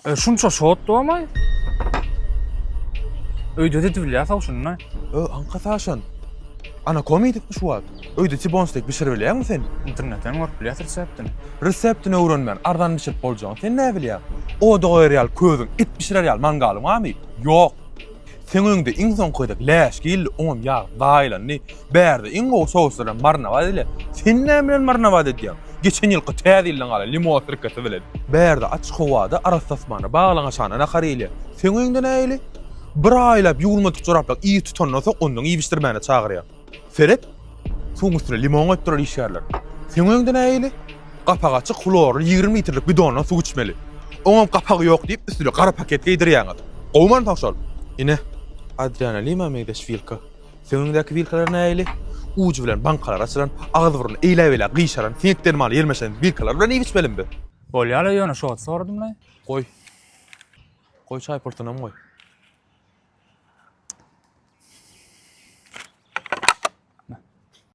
E, şunça şot domaý. Öýde de bilýär şunda. Ö, aňka saşan. Ana komedikmi şu wagt? Öýde tibon steak bişirip bilýäňmi sen? Internetden görüp bilýär reseptini. Reseptini öwrenmän, arzan bişirip boljagyny sen näme bilýäň? Oda goýar ýaly közüň, et bişirer ýaly mangalyň barmy? Ýok. Seň öňüňde iň soňky gezek läş geldi, oňam ýag zaýalandy. Bärde iň gowy souslar bilen marinowat edilýär. Sen näme bilen marinowat edýäň? Geçen ýylky täze ýyldan galan limon sirkesi bilen. Bärde açyk howada arassa asmanda baglaň aşagynda nahar iýilýär. Seň öýüňde nähili? Bir aýlap ýuwulmadyk joraplar yz tutandan soň ondan iýip-içdirmäne çagyrýar. Seret, suwuň üstüne limon goýup durar işgärler. Seň öýüňde nähili? Gapagy açyk hlorly 20 litrlik bidondan suw içmeli. Oňam gapagy ýok diýip üstüne gara paket geýdirýäňiz. Gowumy onsoň şol? Ine, Adriana Lima meňzeş wilka. Seň öňüňdäki wilkalar nähili? Ujy bilen bankalar açylan, agyz-burny eýläk-beýläk gyşaran, siňek dermany ýelmeşen wilkalar bilen iýip-içmelimi biz? Bolýar-la ýöne şot soradym-laý. Goý. Goý çaý pultunam goý.